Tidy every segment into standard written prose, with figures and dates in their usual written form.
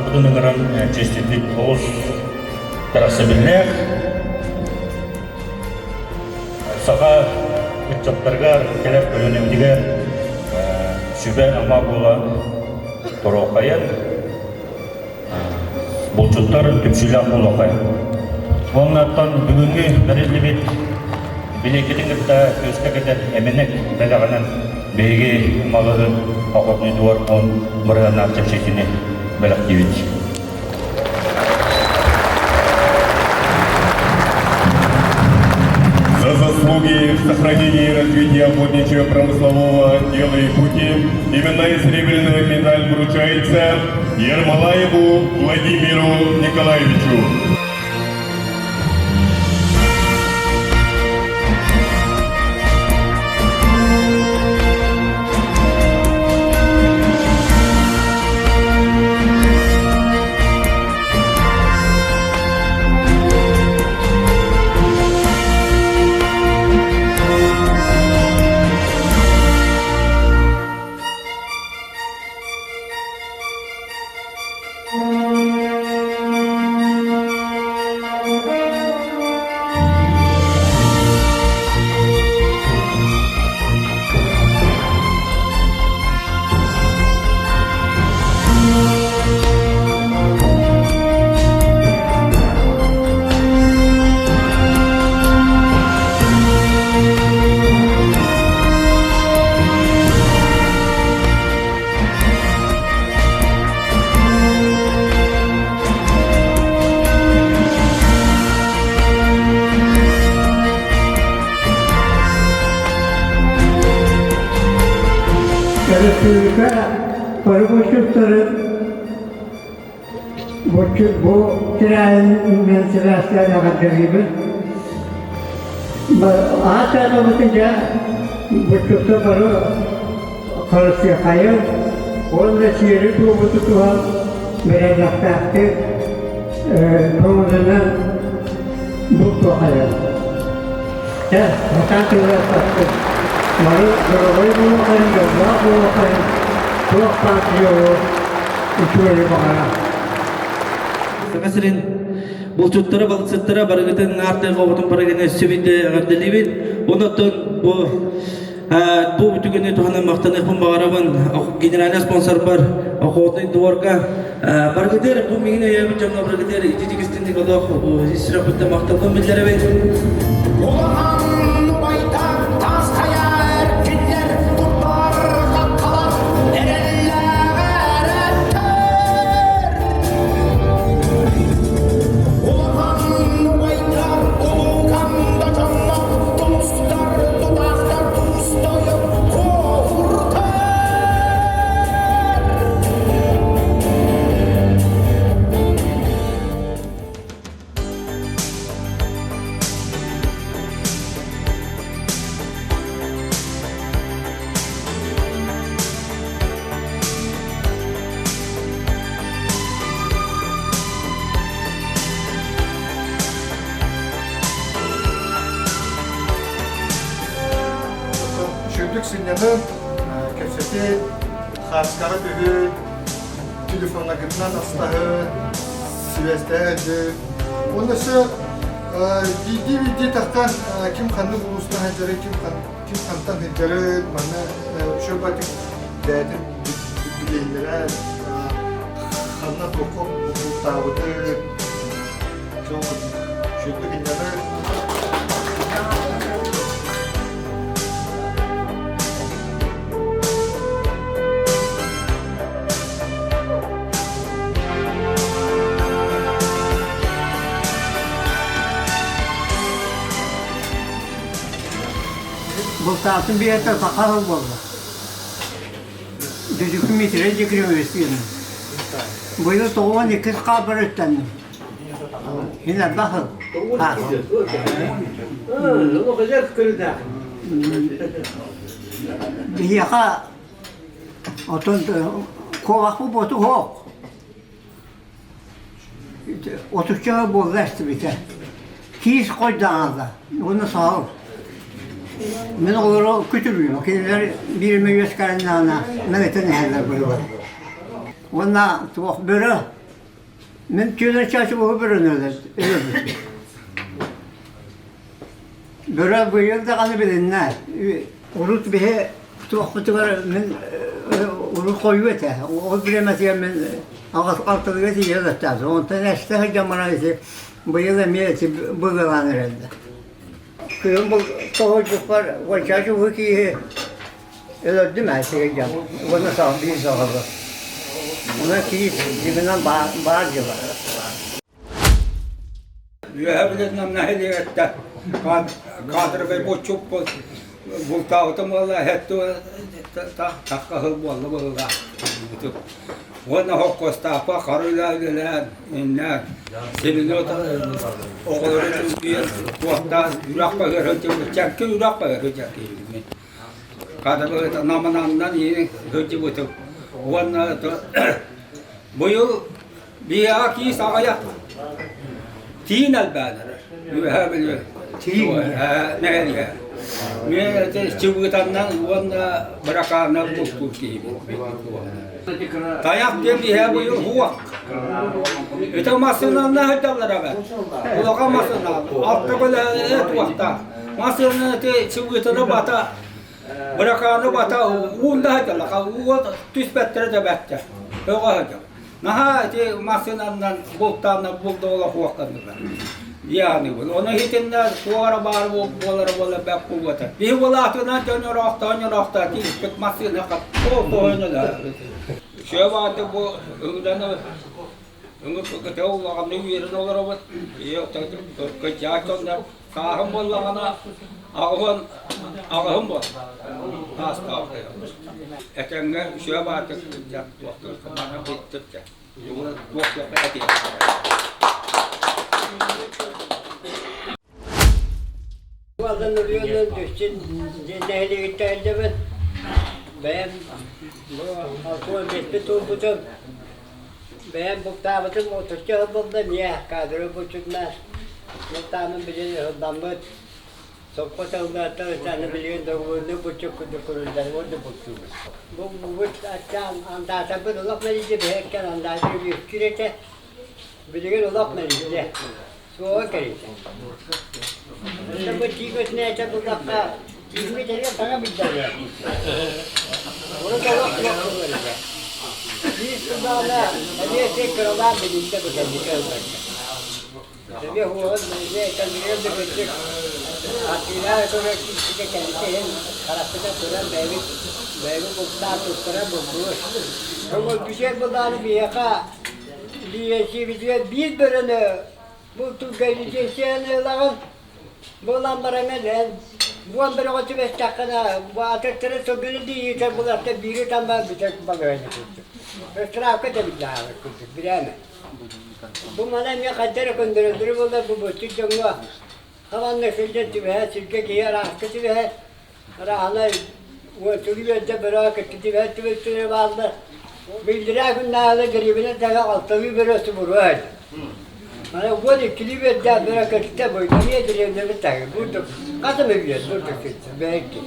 ыалдьыттарбытын ыҥыран чэстиппит олус кэрэхсэбиллээх. Саха ыччаттарыгар, кэлэр көлүөнэбитигэр сүбэ-ама буола туруоххайын, булчуттар түмсүүлээх буолуоххайын. Уонна оттон бүгүҥҥү бэриллибит билиэккитин кытта күөскэ кэтэр эминэк бэлэҕинэн биһиги маҕаһыын охотный двор 10 бырыһыаннаах чэпчэтиини бэлэхтиибит. За заслуги в сохранении и развитии охотничьего промыслового дела Якутии именная серебряная медаль вручается Ермолаеву Владимиру Николаевичу. Өрөспүүбүлүкэ бары булчуттарын бу тэрээһининэн сибээстээн эҕэрдэлиибин. Аат-аатабытын дьэ булчуттар бары харыстыаххайын уонна сиэри-туому тутуһан бэрээдэктээхтик көҥүлүнэн бултуохайын. Дьэ, сатаан тылласпаппыт. Бары доруобай буолуохайын, дьоллоох буолуохайын, туох баар дьиэҕэ үчүгэйи баҕара. Саха сирин булчуттара, балыксыттара барыгытын аар тайҕа барыгын өссө биирдэ эҕэрдэлиибин. Онон бу бу түгэни туһанан махтаныахпын баҕарабын генеральный спонсорбар Охотный дворга баргытыр бу миигин өйөөбүт дьоҥҥо баргытыр ититик истинник олох сүрэхпиттэн махталбын биллэрэбин. Улахан убайдар таас хайа эркиннэр турбар хаххалар эрэллээх эрэттэр Улахан убайдар улуукан да дьоннор тумустар тутаахтар туустойон куоһурдар Үчүгэйдик сынньанын, кэпсэтин, хааскаҕа түһүн, телефоннаргытынан астаһын, сибээстэһэ Уонна өссө биирдии-биирдии тахтан ким ханнык улуустан сылдьарын, ким ким хантан сылдьарын, манна үчүгэй баҕайытык бэйэтин билиһиннэрэн, ханна туохха бултаабытын, үчүгэйдик инньэнэн Бултаатын биэртэ саха буолла. Дедүкү Митрий Декремович диэн. Быйыл 92 хаабар үттэнним. Хин элбэх Биһиэхэ Отон куобахпыт буоту суох. Отучча буолла эстибитэ. Киис хойдоҥолло уонна саһыл. Мин олору күтүрүүм. Кинилэр биир эмэ үөскээннэҕинэ мэлитэн иһэллэр быһыылар. Уонна туох бөрө. Мин түүнэ чаачы буһу бөрөнөлөр өлөрбүтүм. Бөрө быйыл даҕаны билиннэ. Урут биһи туохпутугар мин урут хойуу этэ. Ол бириэмэтигэр мин алтылыга тиийэ ылаттаатым. Онтон эстэ сылдьан баран ити быйыл эмиэ ити быгылаан эрэллэр. Кыһын бу тоһуйбуппар уонча уһу киһи өлөрдүм ээ сирэйдэн уонна биир саҕалар. Онон киис дьиҥинэн баар дьыла. Үөһэ билэтинэн нэһилиэктэ кадровай боччуппут бултаабытым буолла эһэттэ таххаһыл буолла быһыылаах. Уонна холкуостаахпа хара үлэ үлэлээн иннээн семенот оҕолору түмсүйэн туохтаан үрэх баһыгар сылдьыбыт чэҥки үрэх баһыгар сылдьар киһибин. Кадровай намананнан сылдьыбытым. Уонна быйыл Биһиэхэ киис аҕыйах. Тиин элбээн эрэр. Үөһээ Бүлүү. Тиин. Нэһилиэгэ. Мин ити Чыбыытаннан уонна Быракааннан бултуур киһибин. Тайах диэн биһиэхэ быйыл хуох. Ити массыынанан сылдьаллар эбээт. Улахан массыына. Алта көлөһө туохтаах. Массыына ити Чыбыытаны бата Быракааны бата уунда сылдьаллар. Ууга түспэттэрэ да бэртэ. Өҕө сылдьар. Наһаа ити массыынанан бултааннар булда олохуохтаннылар. Яаныбын. Ону итиннэ туох эрэ баар буолара буолла бэк буолуота. Биһи буолаатынан дьон ороохтоон ороохтоон тииспит массыына хаппо Сөп ааты бу ыҥыраны ыҥырбыкыта улаҕаннык үөрэн олоробут. Кырдьаат дьоннор сааһым буоллаҕына аҕыһын аҕыһым буолла. Саастаах Этэҥҥэ үчүгэй баатык сылдьан туохтуур хамаана бүттүк туох туохха этиэ. Алдан Өлүөнүн Дүстүн нэһилиэгиттэн элдебин. Бэйэм бу 65 туолбутум. Бэйэм бултаабытым отучча сыл буолла эмиэ кадры булчутунан бултааммын билин ыһылламмыт. Сопхо тыллааттан ытааны билигин доҕуурну буччук курдук көрүллэр уонна бултуубут. Бу бут аттаан андаатарбыт олох мэлийдэ биһэккэн андаатар үөскүүр этэ. Билигин олох мэлийдэ. Суоҕа кэриэтэ. Онно бу тиийбэтинээтэ буллахха тиийбит эрэ саҥа билдэрэр. Урут олох суох буолар этэ. Биир сыллаҕына эмиэ сир кыралаан билиннэ бу кэнники ылбакка. Эмиэ уоһун эмиэ кэллигэр да кырдьык аттыылаах көрөр киһитэ кэлбитэ иһин харахпытын көрөн бэйэбит бэйэбит бултаан туттаран буллубут. Көҥүлбүтүгэр былааны биһиэхэ лиэсиибитигэр биир бөрөнү бултуурга лиэсийэни ылаҕын буолан баран эн буон бөрөҕө түбэстэххинэ бу атыттары сылгыны дииһитэр буларта биири таммаан бүтэр балаһыанньа курдук. Ыстыраапка тэбиллээҕэр курдук бирээмэ. Бу маны эмиэ хайда эрэ көннөрөллөрө буоллар бу боччук дьоҥҥо хабанна сылдьан түбэһэ сиргэ киһи арааска түбэһэр арааһынай уотугу үөрдэ бөрө кытта түбэһэр түбэлтэлэрэ бааллар. Биллэрээ күннээҕи дэриэбинэ тэҥэ алталыы бөрө субуруо этэ. Аны 12-лии үөрдээх бөрө кытта бу эмиэ дэриэбинэбит таһы бурдук хас эмэ үөр бурдук кытта бэйэкки.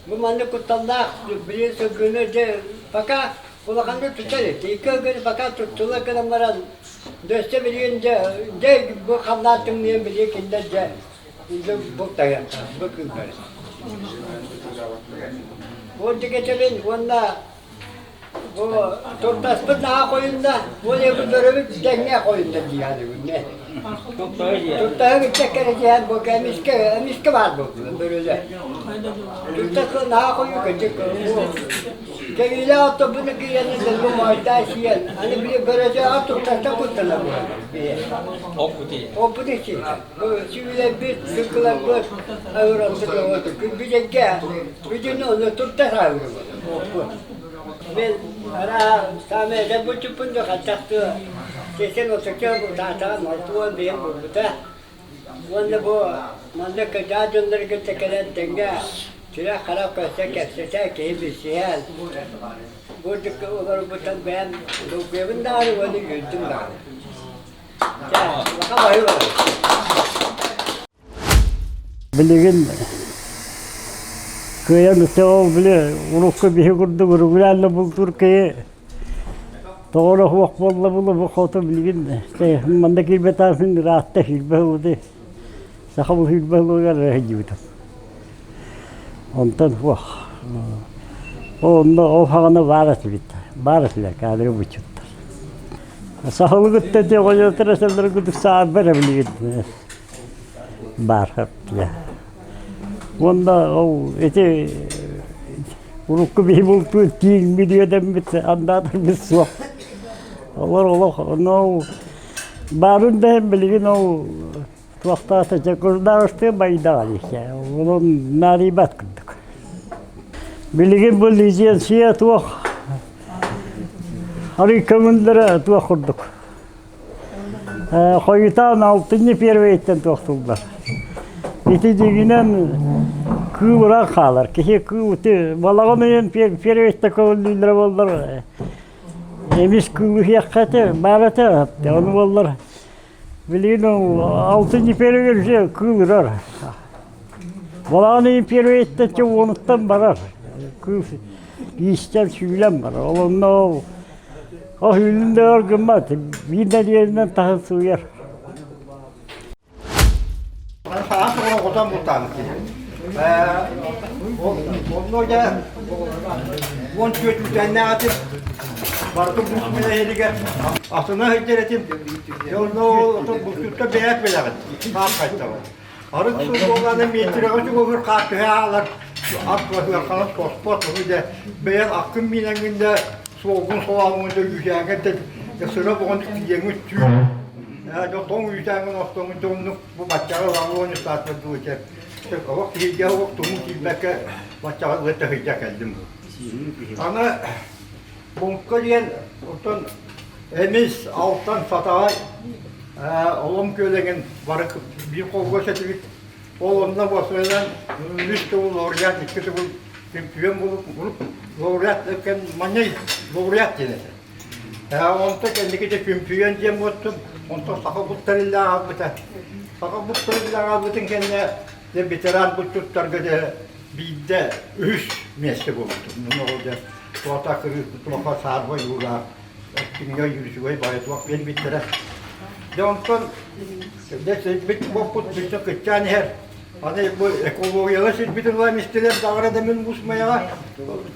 Бу маннык кутталлаах билин сылгыны дьэ пока Улаханнык тутар этэ. Икки өргөнү пока туттулар гынан баран, дөссө билигин дьэ, дьэ бу халлаан тымныйан билигин кинилэр дьэ дьэ бултаһыахтара, бу кыыллары. Ордук этэбин уонна бу туртаспыт наһаа хойунна, ол эбит бөрөбүт дэҥҥэ хойунна дии саныыбын. Туртаһы кытта кэрэтиһэн бу эмискэ эмискэ баар буолла бөрөлөр. Туртас наһаа хойуу кырдьык Кэбиилээх отторбуну киирэн дьоҥҥо моойдоон сиэн, аны били бөрөтөөҕө туттарта куттанар буолар биһи. Оппут иччитэ. Бу сүбүлэрбит, сылгыларбыт аһыыралбыт оҕоту күлбүтэргэ бүтүн ону турта саһыыр оппут. Мен араа саамай эдэр булчуппун да хаттахтыы сесен отучча бултаатаҕым 65 буолбута. Уонна бу манна кырдьаҕас дьоннору кытта кэлэн тэҥҥэ сүрэх-харах көрсөн кэпсэтэ, киһи билсиһэн, бу үрдүк олорбуттан бэйэм долгуйабын даҕаны уонна үөрдүм даҕаны. Чэ, улахан баһыыба. Билигин кыайан өссө ол били урукку биһи курдук регулярно бултуур киһи. Тоҕо суох буолла була бу хоту билигин манна киирбэтээхпин ыраатта сүүрбэ сылы саха бу сүүрбэ сылыгар сылдьыбытым. Онтон суох. Онно ол саҕана баар этибит. Баар этилэр кадры буччуттар. Сахалыгытта ити оҕонньоттор этэллэр курдук саарба эрэ билигин баар. Уонна ол ити урукку биһи бултуур тииҥ мүдүөдэммит андаатарбыт суох. Олор олох онно баарын да билигин ол туохтаата чекурдаабыстыы байдаҕа диэхэ. Онон наадыйбат курдук. Билигин бу лизенция туох арый көҥүллэрэ туох курдук. Хойутаан алтынньы первэйиттэн туохтууллар. Ити дьиҥинэн кыыл ыраах хаалар. Киһи кыыл ити балаҕан ыйын первэйиттэн көҥүллүүллэрэ буоллар эмис кыылы иһиэххэ этэ, баар этэ. Ону буоллар билигин алтынньы первэйигэр уже кыыл ырар. Балаҕан ыйын первэйиттэн уонуттан барар. Кыыл иистэн сүүлэн барар. Ол онно ол Ол үүнүн да өр гыммат, биир нэдиэлэнэн таһын сууйар. Саас оҕотон бултаабыт киһи. Онно дьэ 14 үүтээннээх этим. Барытын булт иһигэр атына сылдьар этим. Онно ол булчутта бэйэт билэҕит. Хаах хайтабыт. Арыт сыл буоллаҕына миэтирэҕэ чугаһыыр хаар түһэ аалар, ат ыарханан тоспот, ону дьэ бэйэҥ аккын миинэҥҥин да суолгун солооҥҥун да үүтээҥҥин да сыра буҕан тиийэҥҥин түүн дьэ тоҥ үүтээҥҥин оттоҥҥун дьэ оннук бу баччаҕа ылаҥҥын ыстаатар дуу этэ олох киһиргэ олох тумуу киирбэккэ баччаҕа ыла таһырдьа кэллим аны Булка диэн оттон эмис, алтан, сатаҕай олом күөлэҥин бары биир холго сэтибит. Ол онно буосайынан үс төгүл лауреат, икки төгүл чемпион буолуп, лауреат манньай лауреат диэн этэ. Онто кэнники дьэ чемпион диэн буоттум, онтон саха булт тэриллэ аҕалбыта. Саха булт тэриллэ аҕалбытын кэннэ дьэ ветеран булчуттарга дьэ биирдэ үһүс миэстэ буолбутум. Туота кырыыс туоха саарба ойуулаах, кинигэ үчүгэй баҕайы туох биэрбиттэрэ. Дьэ онтон дьэ сирбит буоппут бүттэ кыччаан иһэр. Аны бу экологияла сирбитин ылан истилэр даҕара да мин Мусмайаҕа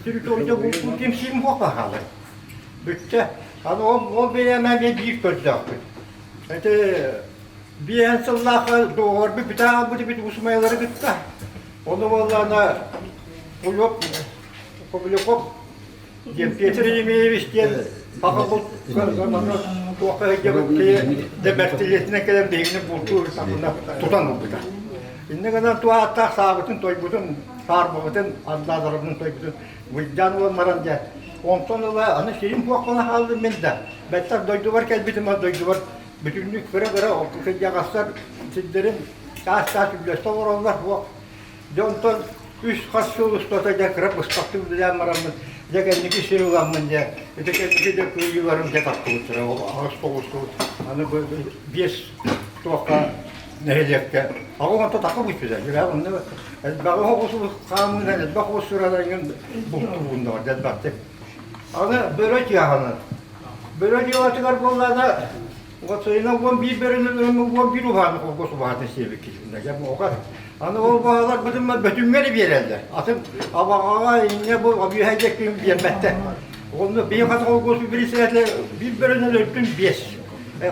территория бултуу кимсиим буолла хаалар. Бүттэ. Аны ол ол бириэмэ эмиэ биир көрдөөхпүт. Ити биэһэн сыллаахха доҕорбут бүтэ хаалбыт эбит Усмайалары кытта. Ону буоллаҕына Кулёк Кобыляков диэн Петр Еремеевич диэн саха туохха сылдьыбыт киһи дэ бэртилиэтинэн кэлэн биһигини бултуу тутан ылбыта. Иннэ гынан туһааттаах саабытын тойбутун, саарбабытын, андааларбытын тойбутун былдьаан ылан баран дьэ онтон ыла аны сирим буохпана хааллым мин да. Бэттэх дойдубар кэлбитим, дойдубар бүтүннүү кыра-кыра кырдьаҕастар сирдэрин таас-таас үллэстэ олороллор. Дьэ онтон үс хас сыл устата дьэ кыра быстахтык үлэлээн бараммын, дьэ кэнники сир ыламмын дьэ, ити кэнники дьэ кыайыыларым дьэ тахсыбыттара. Ол аҕыс тоҕус сыл аны бу биэс туохха нэһилиэккэ аҕа онто такы бүппүтэ. Дьэ онно элбэҕи оҕус хаамыынан элбэх оҕус сураларыгын бултуубунна дьэ элбэхтик. Аны бөрө тыаһанан. Бөрө дьыалатыгар буоллаҕына Уопсайынан 11 бөрөнөн 11 уһааны холкуос убаһатын сиэбит киһибин дьэ буоҕа. Аны ол баһаларбытын бөтүҥҥэ эрэ биэрэллэр. Атын абаҕаҕа инньэ бу объеһа диэккин биэрбэттэр. Онно биир хата холкуос председателэ биир бөрөнөн өлтүн биэс.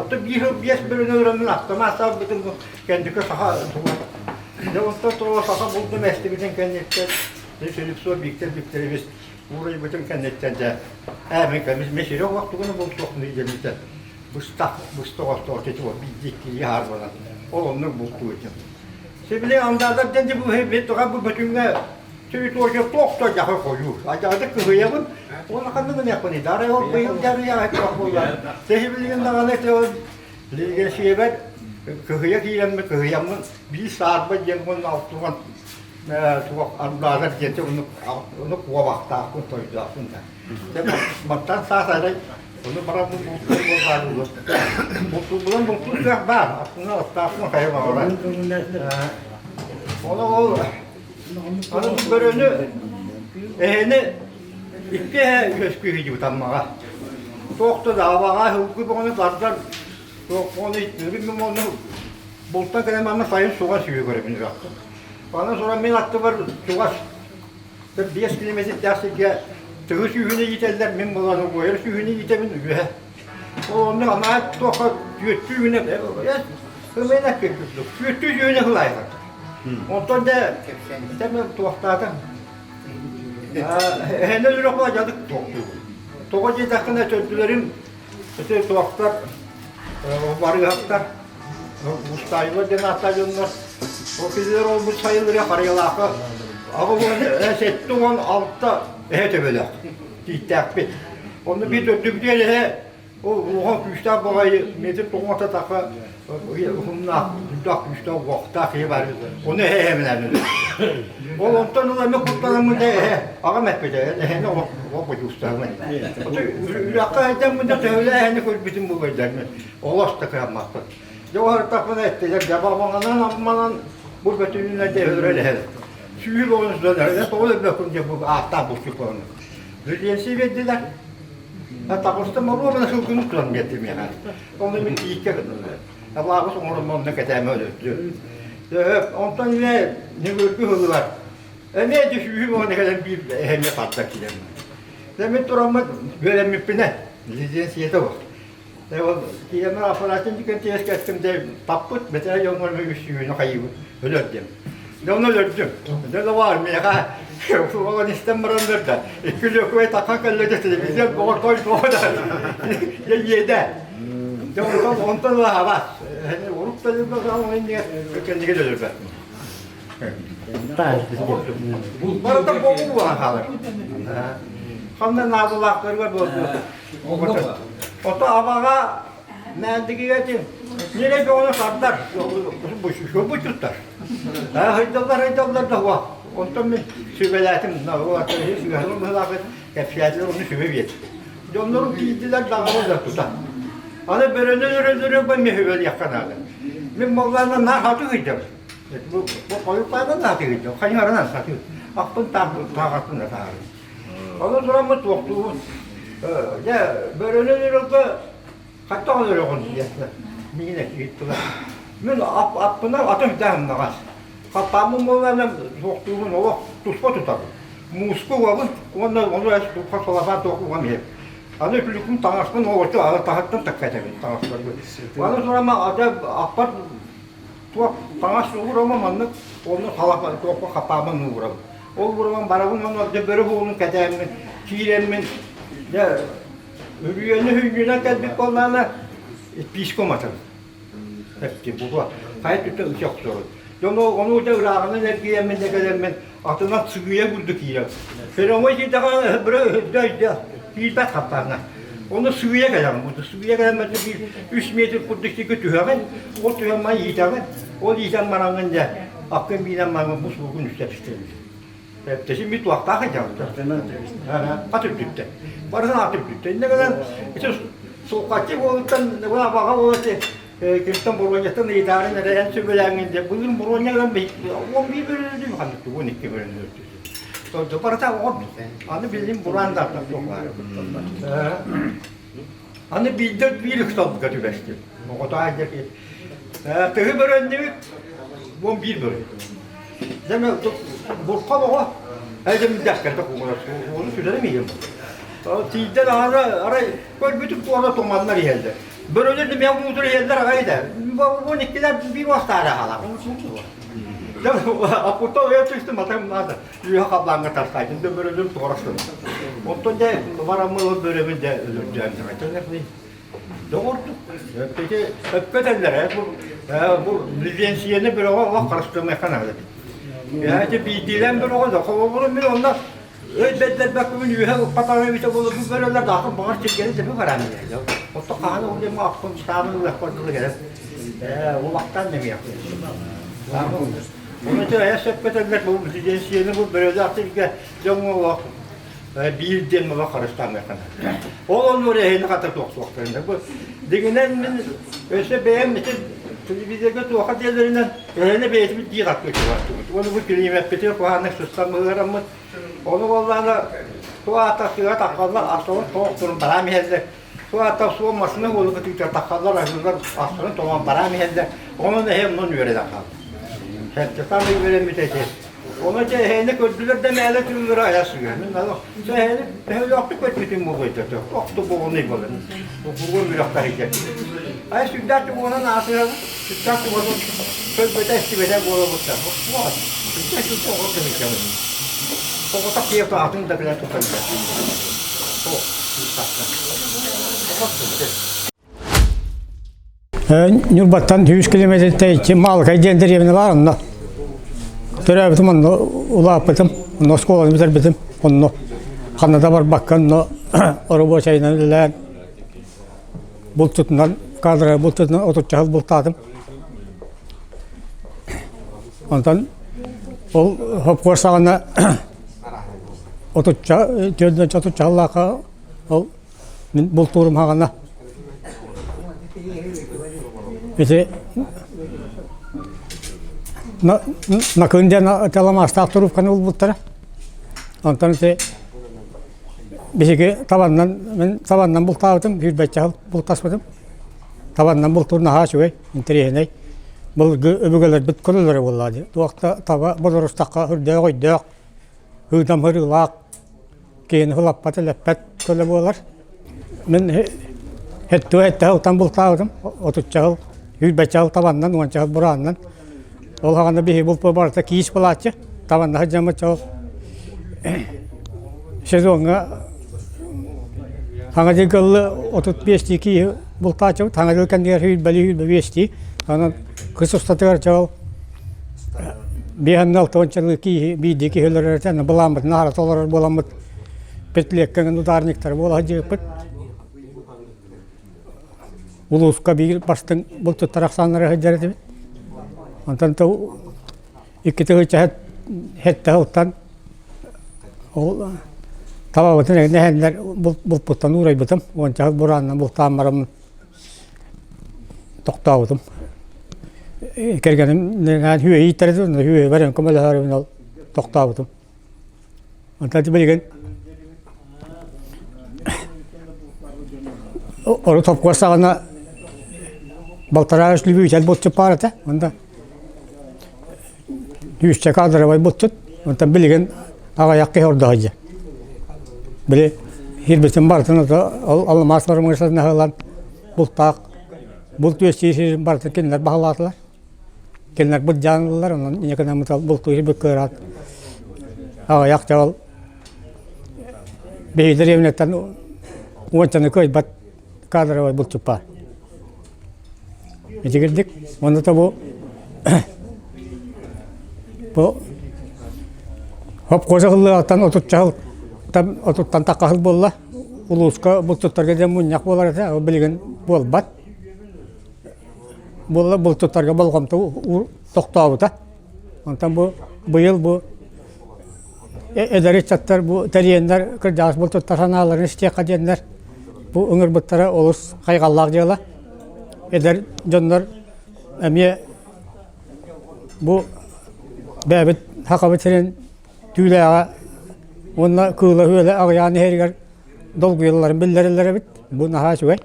Оттон биир сыл биэс бөрөнөн өлөммүн автомат саалбытым бу кэнники саха тула. Дьэ онтон тула саха булдум эстибитин кэнниттэн Слепцов Виктор Викторович уурайбытын кэнниттэн дьэ ээ мин мин сири оҥостугуна бултуохпун диэммитэ быстах быстах ортоох ити биирдии иккилии хаарбанан ол оннук бултуу этим. Сибили андаатар диэн бу бит бу бөтүҥҥэ территория туох да дьаһы хойуу. Адьаҕата кыһыйабын, уонна ханнык гыныахпыный? Дары ол быйыл дьарыйаҕа туох буолла. Сибилигин даҕаны лигэсиэбэр кыһыйа киирэммин кыһыйаммын биир саарба диэн уонна алтуган туох андаатар диэн ону куобахтаахпын тойдоохпун да. Мантан саас арай ону баран бултуур буолбаары бултуурбунан бултуур кыах баар. Аттына аттаахпын хайа баҕарар. Ону ол аны бу бөрөнү эһэни икки эһэ үөскүү сылдьыбыт Аммаҕа. Туох да абаҕа һылгы бөҕөнү тардар, туох бөҕөнү иттибин мин онно бултан кэлэн манна сайын суга сүүһү көрөбүн үрэххэ. Аны туран мин аттыбар чугас 5 километрдаах сиргэ тыһы сүүһүнү иитэллэр, мин булан уойар сүүһүнү иитэбин үөһэ. Ол онно анаа туохха түөттүү үүнэ ымыйна түөттүү сүүһүнэ сылайар. Онтон да тэм туохтаатым. Эһэнэ үрэх дьадык туохтуур. Тоҕо диэтэххинэ төрдүлэрим ити туохтар барыһахтар Устаайылар диэн ааттаах дьоннор. Ол кинилэр олбут сайыллары Харыйалаахха 76 эһэ төбөлөөх тииттээхпит. Онно биир төрдүбүтүгэр эһэ ол улахан күүстээх баҕайы метр тоҕуота таха уһуннаах үрдээх күүстээх уохтаах киһи баар. Ону эһэ эһэбинэн Ол онтон ыла эмэ куттанаммыт эһэ аҕам эппитэ эһэни олох бодьуустаһымын. Үрэххэ сылдьаммын да төһөлөөх эһэни көрбүтүм буолуойдармын. Олох да кыһаммаппын. Дьэ уһартахпына эттилэр, дьабаҕанан амманан бу бөтүнүнэн дьэ өлөрөн иһэр. Сүүл оҕону сытан эрэ, тоҕо өлбөккүн диэн бу ааттаах булчут оҕону. Бүлиэнси биэрдилэр. Таҕыстым оруобуна сылгыны тутан биэрдим миэхэ. Онно мин тииккэ гыннылар. Абааҕыс оҥорон онно кэтээмэ өлөрдүм. Онтон эмиэ ньыгыргы ыллылар. Эмиэ дьэ сүүһүм оҕону кэлэн биир эһэми тарда киирэн. Дьэ мин тураммыт үөрэммиппинэ, лицензията суох. Ол киэмэр аппаратын дикэн кэттим де таппыт бэтэ дьоҥҥор үс сүүнү хайыыбыт өлөрдүм. Дьэ ону өлөрдүм. Дьэ да миэхэ оҕон истэн бараннар да икки лөкүөй таха кэллэ де телевизор боҕор той тоҕо да дьэ иэдэ. Дьэ онтон онтон ылаабат. Урук да кэннигэ өлөрбөт. Барыта боҕуу буолан хаалар. Ханна наадалаахтарыгар буолбут. Ото абаҕа мээндигигэ этим. Ньирэй бөҕөнү тардар, бучуттар. Хайдаллар, хайдаллар да уа. Онтон мин сүбэлээтим, сүбэһин быһылаахыт, кэпсээтилэр, ону сүбэ биэрдим. Дьоннорум тиийдилэр даҕаны да тута. Аны бөрөнөн өрөлөрө мен сүбэлиэххэ наада. Мин моллаана наар хатыы сылдьабын. Бу хойукпаанан сатыы сылдьабын, хайыһарынан сатыы. Ахпын тааҕарпын да таарым. Ону тураммыт туохтуубун. Дьэ, бөрөнөн өрөлгө хаттах өлөрөҕүн диэтэ. Миигин ыйыттылар. Мин аппынан атын даһымнаҕас. Хаппааммын буоллаҕына туохтуубун олох туспа тутабын. Мууска угабын уонна ону туохха салапаан туох угам иһэбин. Аны күлүкүм таҥаспын оҕоччу аны таһыттан такка этэбин таҥаспарбын. Аны турама ата аппар туох таҥас уурама маннык онно салапаан туохха хаппааммын уурабын. Ол буруган барабын онно дьэ бөрө буолун кэтээммин, киирэммин, дьэ үрүйэни хүнньүнэн кэлбит буоллаҕына пиискэ уматабын. Эпти буга хайа түттэ ыча охсорун. Дьон ону дьэ ырааҕынан эргийэммин дьэ кэлэммин атынан сыгыйа курдук киирэн. Феромой киирдэҕэ бөрө өйдө өйдө киирбэт хаппааҥҥа. Ону сыгыйа кэлэҕин. Бу сыгыйа кэлэммин биир үс метр курдук сиргэ түһэҕин, ол түһэн май иитэҕин, ол иитэн бараҥҥын дьэ Аккын биинэн маҥан бу сугун үстэпистэн. Тэсин бит туохтаах дьалта. Ат үрдүттэн. Барытын ат үрдүттэн. Инне гынан ити сууккаччы буолуттан баҕа буолати кимтэн боруонньаттан ыйытаарын эрэ эн сөбүлээҥҥин деп былыр боруонньа гынан 11 бөрөлөдүм ханнык 12 бөрөлөдүм. Барыта оҕор аны билим бураан да Аны биирдэ биир ыксалга түбэстим. Оҕото аайдaki тыһы бөрөннүбүт, буон биир бөрө. Дьэ бурха оҕо эдем дэхкэртэ кугуна уону сүлэрим иһим. Тиийдэн аһара арай көрбүтүм туора туманнар иһэллэр. Бөрөлөр да мен муутур иһэллэр аҕай да. Буон иккилэр биир уостаары хаалар. Дьэ аппутта өйө түстүм атам наада. Үөһэ халлааҥҥа тарсаайтын да бөрөлүм туорастым. Оттон дьэ бараммын бөрөбүн дьэ өлөрдөөн Доҕордук. Ити өпкө этэллэр ээ бу бу лизенсийэни бөрөҕө олох харыстыамыахха наада. Ити биирдиилээн бөрөҕө да холобуру мин онно өй бэрдэрбэккин үөһэ укпатаҕа эбитэ буолур бу бөрөлөр даатын баҕар сиргэни тэпи бараан иһэр. Отто хаһан ол диэн ахпын саамын ылыахпар дылы кэлэн ээ улахтан немиэх. Ону эйэ сөпкө этэллэр бу лизенсийэни бу бөрөлөөх сиргэ дьоҥҥо олох биир диэн олох харыстаамыахха наада. Ол оннугар эһини хата туохтуохтарын. Бу дигинэн мин өссө бэйэм ити телевизорга туоха диэлэринэн эһини бэйэтибит дии хаттыы чугастыбыт. Уонна бу килиимэппитин куһааннык сыстан быһыараммыт. Ону буоллаҕына туох аата тыа таххаллар асылын тоохтурун бараам иһэллэр. Суата суол массыына буолу кытыыта таххаллар аһыылар астарын тоҥон бараан иһэллэр. Онон эһэ онон үөрэнэн хаалла. Сэргэ саамай үөрэммит этэ. Ону дьэ эһэни көрдүлэр да мээлэ тыыллара айа сыһыа. Мин аны дьэ эһэни төһөлөөхтүк көрбүтүм буолуой да охто буолунай буолан. Кургун үрэх таһыйда. Ай сүрдээх тугунан аатырабыт, сүрдээх тугунан көрбөтө истибэтэ буолабыт да. Сүрдээх сүрдээх оҕо көмүскэбит. Оҕотох киһи атын да билэн тутан Ньурбаттан 100 километртэ Маалыкай диэн дэриэбинэ баар онно. Төрөөбүтүм онно улааппытым, онно оскуоланы бүтэрбитим, онно ханна да барбакка онно оробуочайынан үлэлээн булчутунан кадры булчутунан отучча сыл бултаатым. Онтон ол хопкуор саҕана отучча түөрт отучча сыллаахха ол Мин бултуурум хаҕана ити Накын диэн таламаастаах туруупканы булбуттара. Онтон ити биһиги табаннан мин табаннан бултаабытым, сүүрбэччэ сыл бултаспытым. Табаннан бултуур наһаа үчүгэй, интэриэһинэй. Былыргы өбүгэлэрбит көлөлөрө буоллаҕа дии. Туох да таба бодоруостахха үрдээх өйдөөх, ыытам ырыылаах Киһини ылаппат, элэппэт көлө буолар. Мин хэттуо эттэһэ ылтан бултаабытым, отучча сыл, сүүрбэччэ сыл табаннан, уонча сыл бурааннан. Ол хаҕана биһи булпу барыта киис булааччы, табанна сылдьаммыт чол сезоҥҥа хаҥа дьыл ыллы 35 кииһи бултааччыбыт, хаҥа дьыл кэннигэр сүүрбэлии сүүрбэ биэстии. Онон кыс устатыгар чол Биэһэннэ алтыанчалыы киһи биирдии киһи өлөрөр этэ, былааммытын аһара толорор буоламмыт пятилеткаҥын ударниктара буола сылдьыбыппыт. Улууска биир бастыҥ булчуттар ахсааннара сылдьар этибит. Онтон икки тыһыынча сэттэ сылтан ол табабытын эһэннэр булпуттан уурайбытым. Уонча сыл бураанынан бултаан бараммын Тохтообутум. Кэргэним үһүө ииттэрэ үһүө баран көмөлөһөрүбүн ол тохтообутум. Онтон билигин ору топкуор саҕана балтараа үс любитель булчут баар этэ. Онда Сүүсчэкэ кадровай булчут. Онтон билигин аҕыйах киһи ордо сылдьар. Били киирбитин барытын ол алмаас бырамыысыланнаһы ылан бултаах булт үөстүүр сирин барытын кинилэр баһылаатылар. Кинилэр былдьаан ыллылар, онон инньэ гынан бултуур сирбит кыараат аҕыйах дьэ ол биһиги дэриэбинэттэн уончаны кыайбат кадровай булчут баар. Итигирдик уонна да бу бу хопкуоса ыллыаҕыттан отучча сылтан отуттан тахха сыл буолла. Улууска булчуттарга диэн мунньах буолар этэ, ол билигин буолбат. Буолла булчуттарга болҕомто тохтообута. Онтон бу быйыл бу эдэр ыччаттар бу тэрийэннэр кырдьаҕас булчуттар санааларын истиэххэ диэннэр бу ыҥырбыттара олус хайҕаллаах дьыала. Эдэр дьоннор эмиэ бу бэйэбит Сахабыт сирин түүлээҕэ уонна кыыла-үөлэ аҕыйаан иһэригэр долгуйалларын биллэрэллэр эбит. Бу наһаа үчүгэй.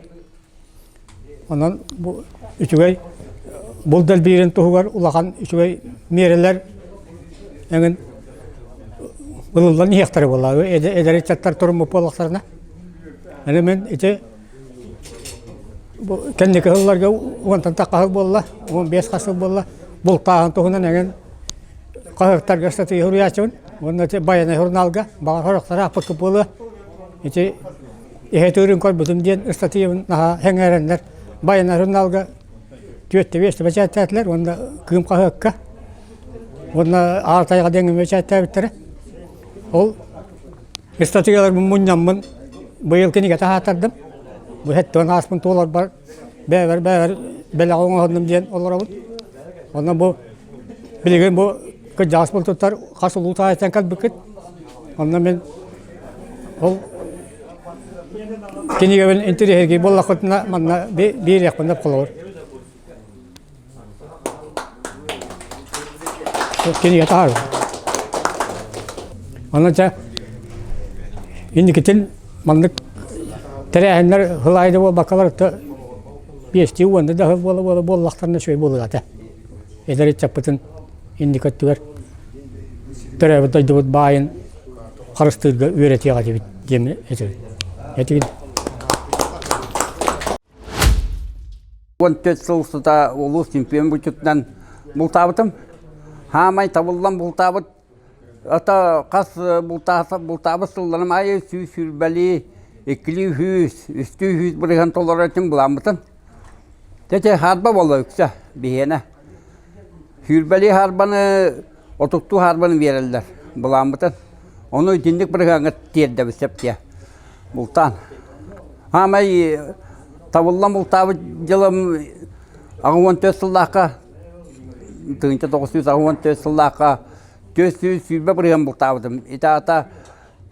Онон бу үчүгэй булт элбиирин туһугар улахан үчүгэй миэрэлэр эҥин ылыллан иһиэхтэрэ буолла. Эдэр ыччаттар туруммут буоллахтарына. Аны мин ити бу кэнники сылларга уонтан тахха сыл буолла, 15 хас сыл буолла бултааһын туһунан эҥин хаһыаттарга ыстатыйа суруйааччыбын. Уонна ити Байанай сурунаалга баҕар сорохторо аахпыккыт буолуо. Ити Эһэ тыырын көрбүтүм диэн ыстатыйабын наһаа сэҥээрэннэр Байанай сурунаалга түөртэ биэстэ бэчээттээтилэр уонна Кыым хаһыакка уонна Аар тайҕа диэҥҥэ бэчээттээбиттэрэ. Ол ыстатыйаларбын мунньаммын быйыл кинигэ таһааттардым. Бу сэттиэн ааспын туоларбар бэйэбэр бэйэбэр бэлэх оҥоһуннум диэн олоробун. Онон бу билигин бу кырдьаҕас бултуттар хас улуу таайыттан кэлбиккит. Онно мин ол кинигэбин интэриэһиргии буоллаххытына манна биэриэхпин сөп холобур. Кинигэ таһаар. Онон чэ инникитин маннык. Тэрээһиннэр сыл буолбаккалар биэстии уонна да сыл буола-буола буоллахтарына үчүгэй буолуо этэ. Эдэр ыччаппытын инники өттүгэр төрөөбүт дойдубут баайын харыстыырга үөрэтиэх этибит диэн этибит. Этибит. 14 сыл устата улуус чемпион булчутунан бултаабытым. Хаамай табыллан бултаабыт Ата хас бултаабыт сылларым аайы 120лии, иккилии сүүс, үстүү сүүс бырыһыан толорор этим былааммытын. Дьэ хаарба буолла үксэ биһиэнэ. Сүүрбэлии хаарбаны, отуттуу хаарбаны биэрэллэр былааммытын. Ону итинник бырыһыаҥҥа тиэрдэбит сөп диэ бултаан. Хаамай табыллан бултаабыт дьылым 84 сыллаахха 1984 сыллаахха 420 бырыһыан бултаабытым. Ити аата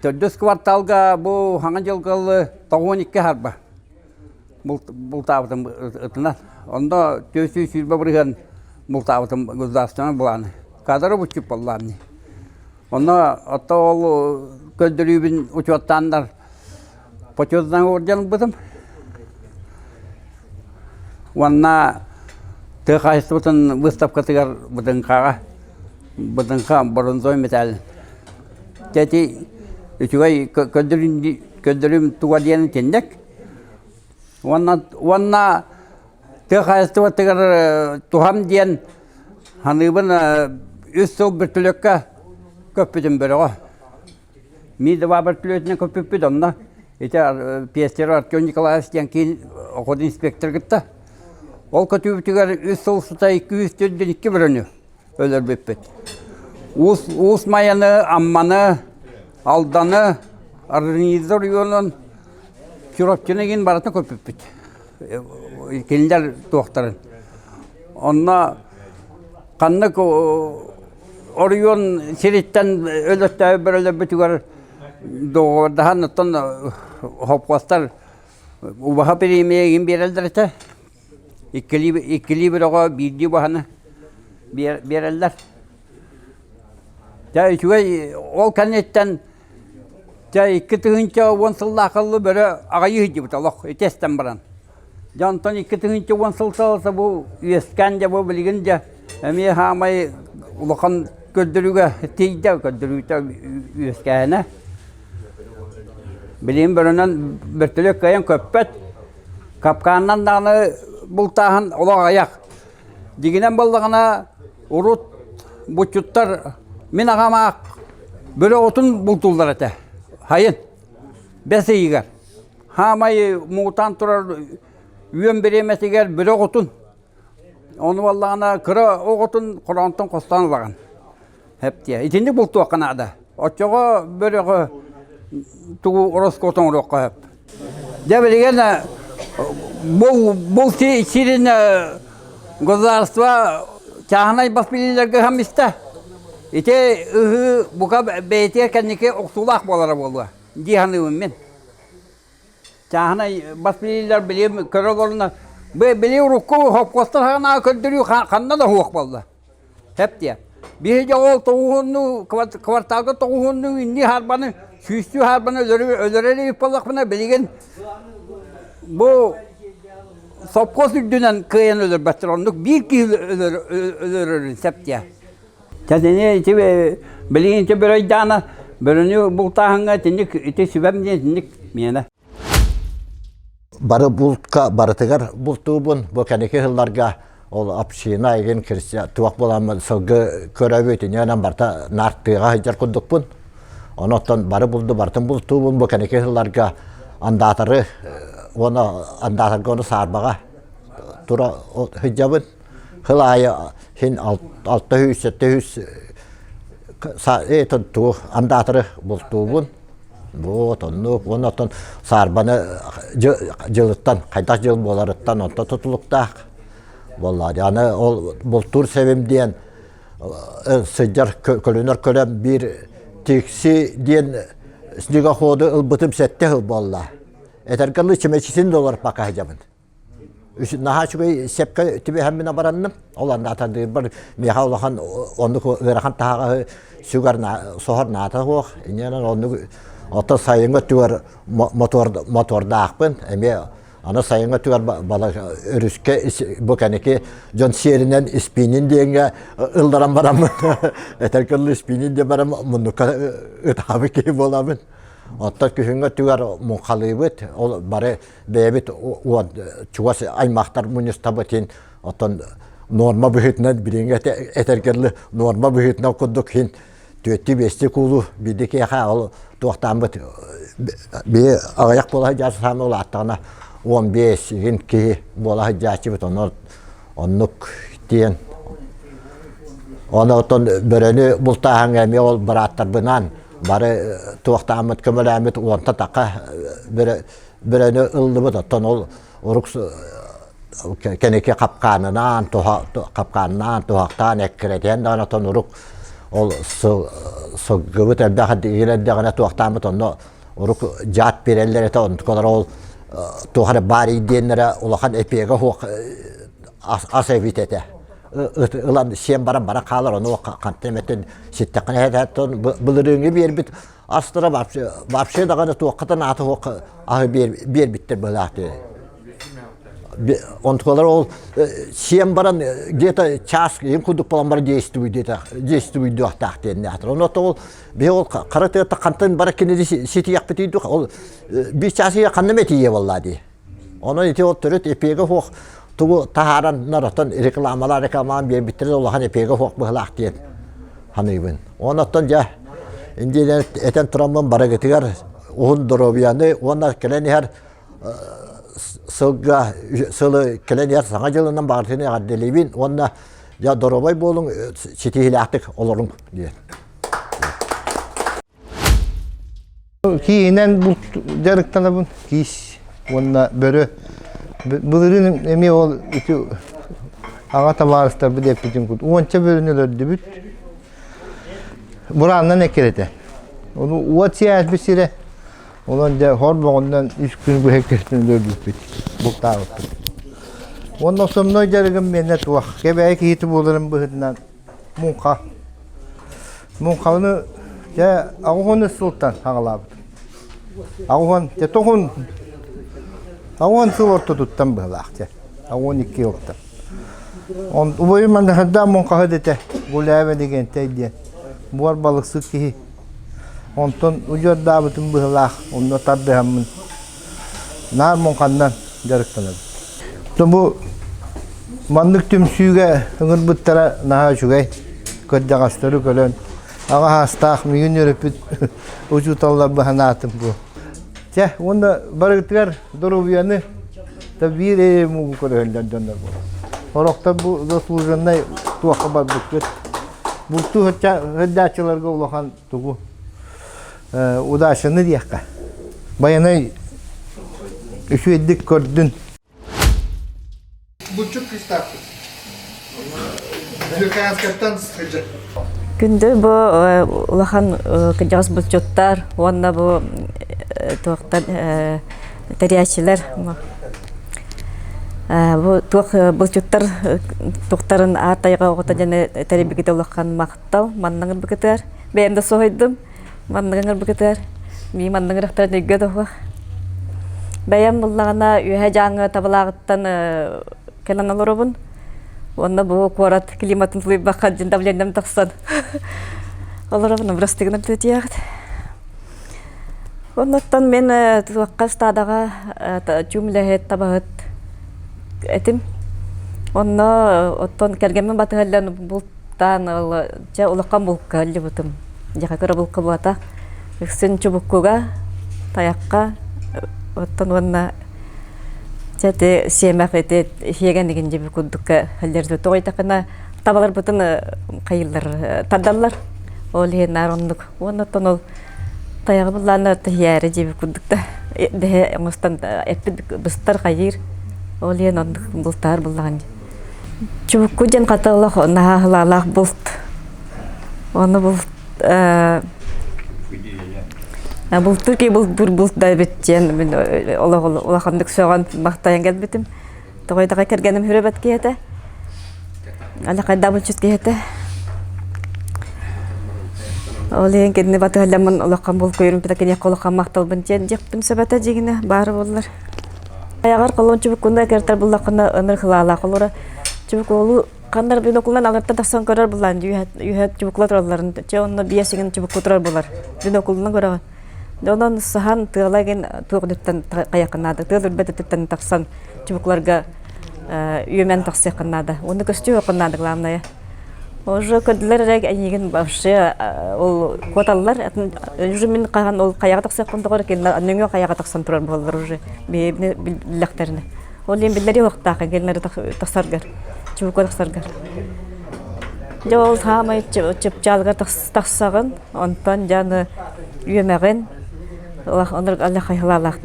төрдүс кварталга бу хаҥа дьылгалы 92 харба бултаабытым ытынан. Онно 420 бырыһыан бултаабытым государственный былааны. Кадры буччуп боллааны. Онно отто ол көрдөрүүбүн учуоттааннар Почетный орден ылбытым. Уонна тыа хаһайыстыбатын выставкатыгар БДНХ-ҕа БДНХ бронзовай медаль. Ити үчүгэй көрдөрүүм туга диэн итинник. Уонна уонна тыа хаһайыстыбатыгар туһам диэн саныыбын үс сыл бөртөлүөккэ көппүтүм бөрөҕө. Ми-2 бөртөлүөтүнэн көппүппүт онно. Ити Пестеров Артем Николаевич диэн киин охот инспектор кытта. Ол көтүүбүтүгэр үс сыл устата 242 бөрөнү өлөрбүппүт. Уус, Уус Майаны, Амманы, Алданы, Арниза оройуонун, Чурапчыны игин барытын көппүппүт. Кинилэр туохтарын. Онно ханнык оройуон сириттэн өлөттөөбүт бөрөлөрбүтүгэр доҕордаһан оттон хопхуостар убаһа премия биэрэллэр этэ. Иккилии иккилии бөрөҕө биирдии убаһаны биэрэллэр. Дьэ үчүгэй ол кэнниттэн дьэ 2010 сыллаах ыллы бөрө аҕайыы сылдьыбыт олох ити эстэн баран. Дьэ онтон 2010 сыл саҕаласа бу үөскээн дьэ бу билигин дьэ эмиэ саамай улахан көрдөрүүгэ тиийдэ көрдөрүүтэ үөскээһинэ. Билигин бөрөнөн бөртөлүөт кыайан көппөт. Капкаанынан даҕаны бултааһын олох аҕыйах. Дьиҥинэн буоллаҕына урут булчуттар мин аҕам аах бөрө отун бултууллар этэ. Сайын бэс ыйыгар. Хаамай муҥутаан турар үөн бириэмэтигэр бөрө оҕотун, ону буоллаҕына кыра оҕотун хороонтон хостоон ылаҕын. Эптиэ. Итинник бултуохха наада. Оччоҕо бөрөҕө тугу ороскуот оҥоруохха сөп. Дьэ билигин бу бу сирин государство чааһынай бас билиилэргэ ыһан истэ. Ити ыһыы бука бэйэтигэр кэнники охсуулаах буолара буолуо дии саныыбын мин. Чааһынай бас билиилэр били көрө олорно били урукку хопкуостар ханаҕа көрдөрүү ханна да суох буолла. Тэп диэ. Биһиги ол тоҕуһунну кварталга тоҕуһунну инни харбаны сүүстүү харбаны өлөрөр эбит буоллахпына билигин бу сопхуос үрдүнэн кыайан өлөрбөттөр оннук биир киһи өлөрөрүн сөп диэ. Чэ ити билигин ити бөрөйдаана бөрөнү бултааһыҥҥа итинник ити сүбэм диэн итинник миэнэ. Бары бултка барытыгар бултуубун бу кэнники сылларга ол община игин туох буоламмын сылгы көрөбүт иннинэн барыта наартыаҕа сылдьар курдукпун. Онон бары булду барытын бултуубун бу кэнники сылларга андаатары уонна андаатарга ону саарбаҕа тура сылдьабын. Сыл аайы син 600 700 тугу андаатары бултуубун. Вот оннук уонна оттон саарбаны дьылыттан хайдах дьыл буоларыттан онтон тутулуктаах буоллаа дии. Аны ол бултуур сэбим диэн сылдьар көлүнэр көлөм биир тикси диэн снегоходу ылбытым сэттэ сыл буолла. Этэргэ дылы чүмэчитин да олорпакка сылдьабын. Наһаа үчүгэй сепке түбэһэммин абаранным. Ол андаатардыырбар миэхэ улахан оннук ыарахан таһаҕаһы сүгэр соһор наата суох. Инньэ оннук Оттон сайыҥҥы өттүгэр мотор мотордаахпын эмиэ аны сайыҥҥы өттүгэр өрүскэ бу кэнники дьон сиэринэн испиинин диэҥҥэ ылларан бараммын этэр кыллы испиинин диэн баран муннукка ытаабыт киһи буолабын. Оттон күһүҥҥү өттүгэр муҥхалыыбыт, ол бары бэйэбит чугас аймахтар мунньустабытын оттон нуорма быһыытынан билиҥҥи этэргэ нуорма быһыытынан курдук иһин түөттүү биэстии куулу биирдэ киэхэ ол туохтааммыт биһи аҕыйах буола сылдьааччы саамай улааттаҕына 15 игин киһи буола сылдьааччыбыт онон оннук диэн Оны оттон бөрөнү бултааһыҥҥа эмиэ ол бырааттарбынаан бары туохтааммыт көмөлөөммүт уонта таха бөрөнү ыллыбыт оттон ол урук кэники хапкаанынаан хапкааннаан туһахтаан эккирэтиһэн даҕаны оттон урук ол сылгыбыт элбэх эрдэҕинэ туохтааммыт онно урук дьаат биэрэллэр этэ онтукалар ол туох эрэ баар диэннэрэ улахан эпиэгэ суох ас эбит этэ ылан сиэн баран баран хаалар ону хантан эмэтин ситтэххинэ этээттэн былырыыҥҥы биэрбит астара вообще вообще даҕаны туоххатан ааты суох аһы биэрбиттэр быһыылаах онтукалар ол сиэн баран где-то час иин курдук буолан баран действуйдуохтаах диэннээхтэр онно ол биһи ол хара тыата хантан бара кинини ситиэхпитий дух ол биир час ханна эмэ тиийэ буоллаа дии Онон ити ол төрүт эпиэгэ суох тугу таһааран наротон рекламалаан рекламалаан биэрбиттэрэ улахан эпиэгэ суох быһылаах диэн саныыбын. Онон дьэ индиэлэр этэн тураммын барыгытыгар уһун доруобуйаны уонна кэлэн иһэр сылга сылы кэлэн иһэр саҥа дьылынан баҕартыны эҕэрдэлиибин уонна дьэ доруобай буолуҥ ситиһиилээхтик олоруҥ диэн. Киинэн булт дьарыктанабын, киис уонна бөрө. Былырыын эмиэ ол ити аҕа табаарыстарбыт эппитин курдук уонча бөрөнү өлөрдүбүт. Бураанынан эккирэтэ. Ону уот сиэспит сирэ. Онон дьэ хорбоҕунан үс күн быһа эккирэтэн өлөрбүппүт, бултаабыппыт. Уонна основной дьарыгым миэнэ туох, кэбээйи киһитэ буоларым быһыытынан муҥха. Муҥханы дьэ аҕыс сылтан аҕалаабытым. Аҕыс дьэ тоҕун аҕыс сыл ортотуттан быһылаах дьэ. Аҕыс икки сылтан. Он убайым манна муҥхаһыт этэ Гуляева Легентэй диэн буор балыксыт киһи. Онтон удьуордаабытым быһылаах онно тардыһаммын наар муҥханнан дьарыктанабын. Бу маннык түмсүүгэ ыҥырбыттара наһаа үчүгэй. Кырдьаҕастары көрөн, аҕа саастаах миигин үөрэппит учууталларбын санаатым бу. Чэ, уонна барыгытыгар доруобуйаны да биир эрэ муугу көрөһөллөр дьоннор буолар. Сорохтор бу заслуженнай туохха барбыккыт. Бултуу сылдьааччыларга улахан тугу удачаны диэххэ. Байанай үчүгэйдик көрдүн. Булчут кыыстаахпыт. Верхоянскайтан сылдьар. Күндү бу улахан кырдьаҕас булчуттар уонна бу туохтар тэрийээччилэр бу туох булчуттар туохтарын аат тайҕа оҕото диэн тэрийбиккит улахан махтал манна ыҥырбыкытыгар бэйэм да соһуйдум маннык ыҥырбыкытыгар мии маннык ырахтарын өйгө да суох бэйэм буллаҕына үөһэ дьааҥы табалааҕыттан кэлэн олоробун уонна бу куорат климатын тулуйбакка давлением тахсан олоробун бырастыгынан тутуйаҕыт Оннуттан мин туохха ыстаадаҕа чуум үлэһит, табаһыт этим. Онно оттон кэргэммин батыһаллан бултаан ол дьэ улахан булка ыллыбытым. Дьэхэ кыра булка буолта. Үксүн чубуккуга, тайахха, оттон уонна дьэ ити сиэмэх ити иһиэгэн игин дьиби курдукка ылларбыт. Тоҕо диэтэххинэ табаларбытын хайыыллар тардаллар. Ол иһин наар оннук. Уонна оттон ол тайаҕы былааннар тэһийээри диэбит курдук да дэһэ оҥостон эппит быстар хайыыр ол иһин оннук бултаһар буллаҕын Чубуку диэн хата олох наһаа сылаалаах булт ону булт бултуур киһи бултуур булт да эбит диэн мин олох улаханнык сөҕөн махтайан кэлбитим Тоҕойдаҕа кэргэним хүрөбөт киһи этэ. Алакайдаабын чүт киһи этэ. Ол иһин кинини батыһалламмын улахан булкуйурум пита киниэхэ улахан махталбын диэн диэхпин сөбөтө дьигинэ баар буоллар. Айаҕар холон чубуккуна кертер буллаххына ыныр хылаалаах олора чубукулу ханнар бинокулунан аларта тахсан көрөр буллаан үһэ чубукула туралларын чэ онно биэсигин чубукку турар булар бинокулунан көрөҕүн онон саһан тыала гин туох дүттэн хайаххын наада тыал үрбэт өттүттэн тахсан чубукуларга үөмэн тахсыаххын наада уонна көстүөххүн наада главное Уже көрдүлэр эрэ эйигин вообще ол куоталлар уже мин хаһан ол хайаҕа тахсыахпын доҕор кинилэр нөҥүө хайаҕа тахсан турар буолаллар уже бэйэбини биллэхтэринэ ол иһин биллэри уохтаах кинилэри тахсаргар чубука тахсаргар дьэ ол саамай чыпчаалыгар тахсаҕын онтон дьэ аны үөмэҕин аллах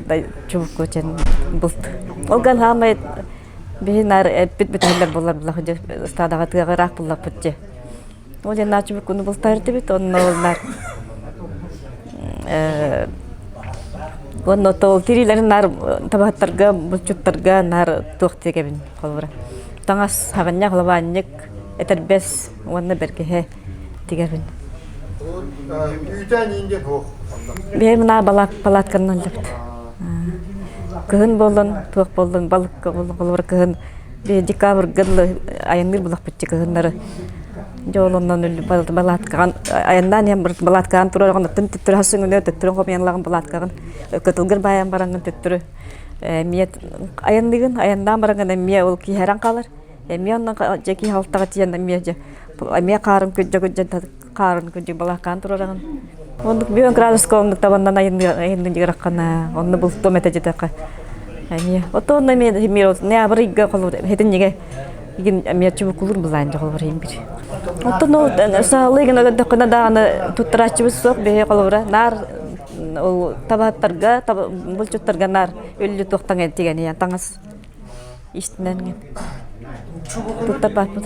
чубуку чэн булт ол ган саамай Биһи наар эппит бүтэллэр буолар булах дьэ ыстаадаҕа тыаҕа ыраах буллахпыт дьэ. Ол дьэ наачыбыккуну бултаһар этибит онно ол наар уонна ол тириилэрин наар табаһыттарга булчуттарга наар туох тигэбин холобура таҥас хаҕынньах лабаанньык этэрбэс уонна бэргэһэ тигэбин. Үүтээн иин диэн суох. Биһи мына палатканан ыллыбыт. Кыһын буоллун, туох буоллун, балык холобура кыһын декабрьга дылы айанныыр булахпыт кыһыннары. Дьэ ол оннон балаткаҕын айаннаан иһэн балаткаҕын турар оттон төттөрү хасыҥыны төттөрү хомуйан балаткаҕын кытылгыр баайан бараҥҥын төттөрү эмиэ айанныгын айаннаан бараҥҥын эмиэ ол киһэрэн хаалар эмиэ оннон дьэ киһи алтаҕа тиийэн эмиэ дьэ эмиэ хаарын күддьэ күддьэн хаарын күддьүк балааккаан турараҕын. Оннук бүөн градуска оннук табаннан айынны дьыгыраххана, онно бултуом этэ дьитэхэ. Эмиэ. Ото онно эмиэ эмиэ ноябрь ыйга холобур хетинниге игин эмиэ чубукулур булаан холобур иһин бир. Оттон ол саалы игин өдөххүнэ даҕаны туттарааччыбыт суох биһи холобура наар ол табаһыттарга булчуттарга наар өллү туохтан тигэн таҥас истинэн туттар бааппыт.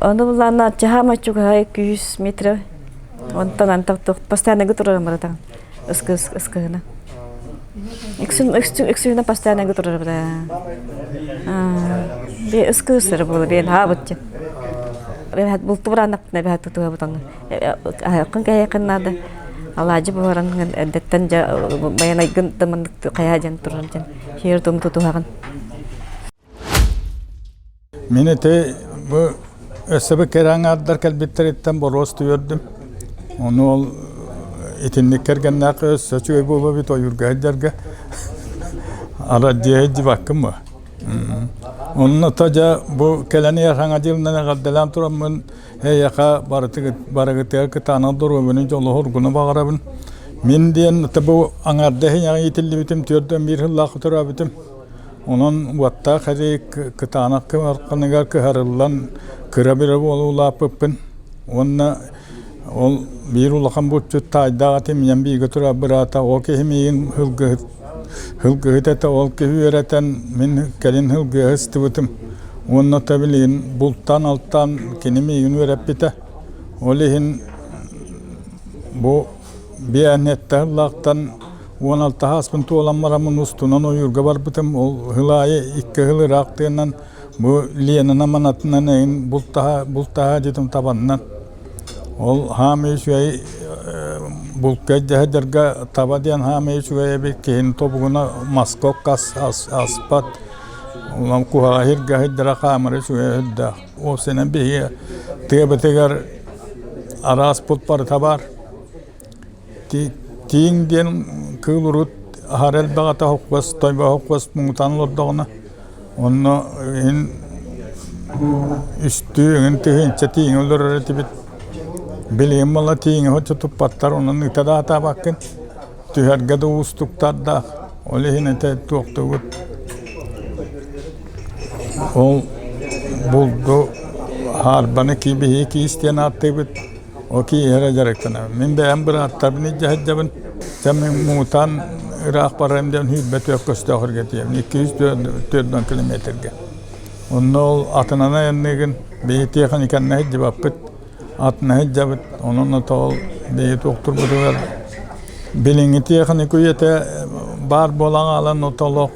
Ону булаана чаһаама чугаһай күүс метр онтон антах туох постоянно турарым баратаҕын ыскы ыскыһына Үксүн үксүнэ постоянно турар бара. Би ыскы ысыр буола биэн хаабыт дьэ. Бэһэт бултубурааннаппына бэһэт тутуһабытаҥ Айаххын кэһиэххин наада. Алаадьы буһаран эрдэттэн дьэ байанайгын да маннык хайаа диэн турар диэн сиэр-туом тутуһаҕын. Мин ити бу өссө бу кэрэ аҥаардар кэлбиттэриттэн боруос түөрдүм. Ону ол итинник кэргэннээх өссө үчүгэй буолуо эбит ойуурга сылдьарга. Арадьыйа сылдьыбаккын бу. Онно то дьэ бу кэлэн иһэр Саҥа дьылынан эҕэрдэлээн тураммын Эйиэхэ барыгытыгар кытаанах доруобуйаны, дьолу-соргуну баҕарабын. Мин диэн бу аҥаардас ийэҕэ иитиллибитим, 41 сыллаах төрөөбүтүм. Онон уоттаах эрий кытаанах арканыгар кыһарыллан кыра бирэ буола улааппыппын. Уонна ол биир улахан булчут таайдаах этим, ийэм бииргэ турар быраата, ол киһи миигин сылгыһыт сылгыһыт этэ, ол киһи үөрэтэн мин кэлин сылгыһа сыстыбытым. Уонна то билигин бултаан-алтаан кини миигин үөрэппитэ. Ол иһин бу биэнньэттэ сыллаахтан 16 ааспын туолан бараммын устунан ойуурга барбытым. Ол сыл аайы икки сыл ыраах тыанан бу Ленаны аманатынан эҥин бултаһа бултаһа дьитим табаннан. Ол хаамыы үчүгэй булка дьаһайдарга таба диэн хаамыы үчүгэй эбит киһини тобугуна маска окко аспат. Улам куһаҕа сиргэ сылдьара хаамара үчүгэй сүрдээх. Уопсайынан биһиги тыабытыгар араас булт барыта баар. Тииҥ диэн кыыл урут аһара элбэх этэ хоппуос, тойбо хоппуос муҥутаан олордоҕуна онно иһин үстүү эҥин тыһыынча тииҥи олорор этибит. Билигин буолла тииҥи соччо туппаттар, онон ыта да сатаабаккын. Түһэргэ да уустуктардаах. Ол иһин этэ туохтугут ол булду хаарбаны биһиги киис диэн ааттыыбыт. Ол киһи эрэ дьарыктанабын. Мин бэйэм бырааттарбын илдьэ сылдьабын. Дьэ мин муҥутаан ыраах барарым диэн сүүрбэ түөрт көстөөх сиргэ тиийэбин. 240 километрга. Онно ол атынан айанныыгын. Биһиги тиэхиньикэннэ сылдьыбаппыт. Атына сылдьабыт. Онон ото ол биһиги туохтурбутугар билиҥҥи тиэхиньикэ үйэтэ баар буолан хаалан ото олох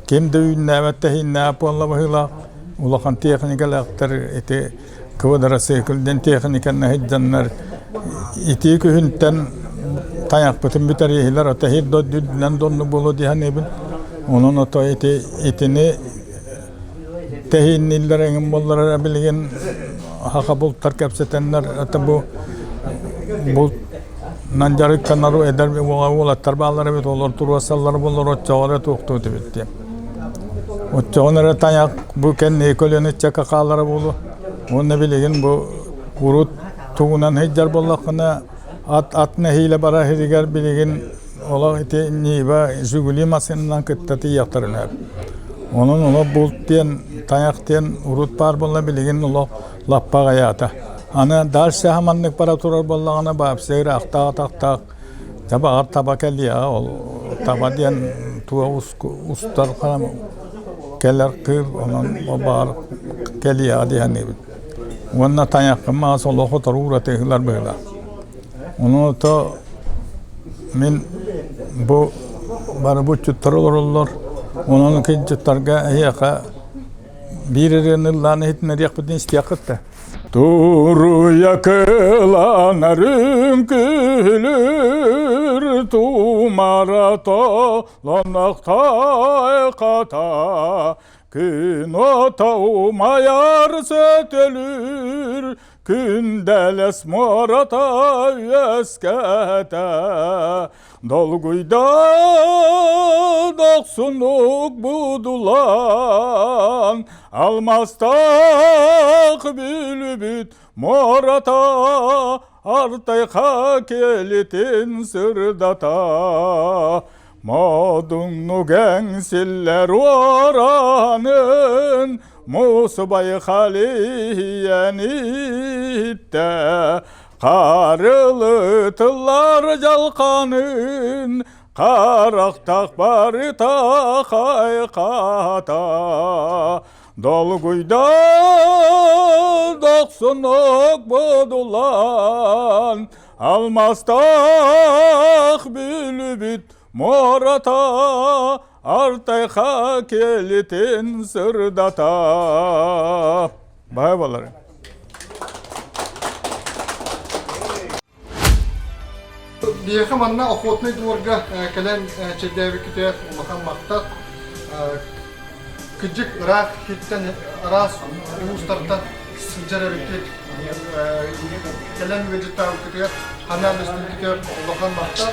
ким да үүннээбэт тэһииннээх буолла быһыылаах. Улахан тиэхиньикэлээхтэр ити квадроцикл диэн тиэхиньикэннэ сылдьаннар итии күһүнтэн тайахпытын бүтэриэһилэр ото иһит дойду үрдүнэн донну буолуо дии саныыбын. Онон ото ити итини тэһииннииллэр эҥин буоллар эрэ билигин саха бултар кэпсэтэннэр это бу булт нан дьарыктанар эдэр уолаттар бааллар эбит олор туруорсаллар буоллар оччоҕо эрэ туохтуо этибит диэн. Оччоҕуна эрэ тайах бу кэнники көлүөнэ ыччакка хаалара буолуо. Уонна билигин бу урут тугунан сылдьар буоллаххына ат ат нэһиилэ барар сиригэр билигин олох ити Нива, Жигули массыынанан кытта тиийиэхтэрин сөп. Онон олох булт диэн, тайах диэн урут баар буолла билигин олох лаппа аҕыйаата. Аны дальше маннык бара турар буоллаҕына баапсыа ыраахтаах атахтаах табаҕар таба кэлиэҕэ ол таба диэн туох устар кэлэр кыыл онон баҕар кэлиэҕэ дии саныыбын. Уонна тайаххын маас олох отору уратыһылар быһыылаах. Ону то мин бу бары булчуттар олороллор. Онон кыдьыттарга эһиэхэ биир ырыаны ыллаан иһитиннэриэхпитин истиэххит да. Туруйа кыланар үҥкүүлүүр тумара толонохтой хата күн ото умайар сөтөлүүр күндэлэс муората үөскэтэ Долгуйда дохсунук будулан, алмастах бүлүбүт муората артайха келитин сырдата. Модуҥнук эҥсиллэр уоранын мусубай халийэн иттэ Харылытылар дьалханын, харахтах барыта хайхата. Долгуйда дохсунук будулан, алмастах бүлүбүт муората, артайха келитин сырдата. Бай балары. Биһиэхэ манна охотный дворга кэлэн чэйдээбиккитигэр улахан махтал. Кырдьык ыраах иһиттэн араас улуустартан сылдьар эбиккит. Кэлэн ыалдьыттаабыккытыгар, ханаан бэстибиккитигэр улахан махтал.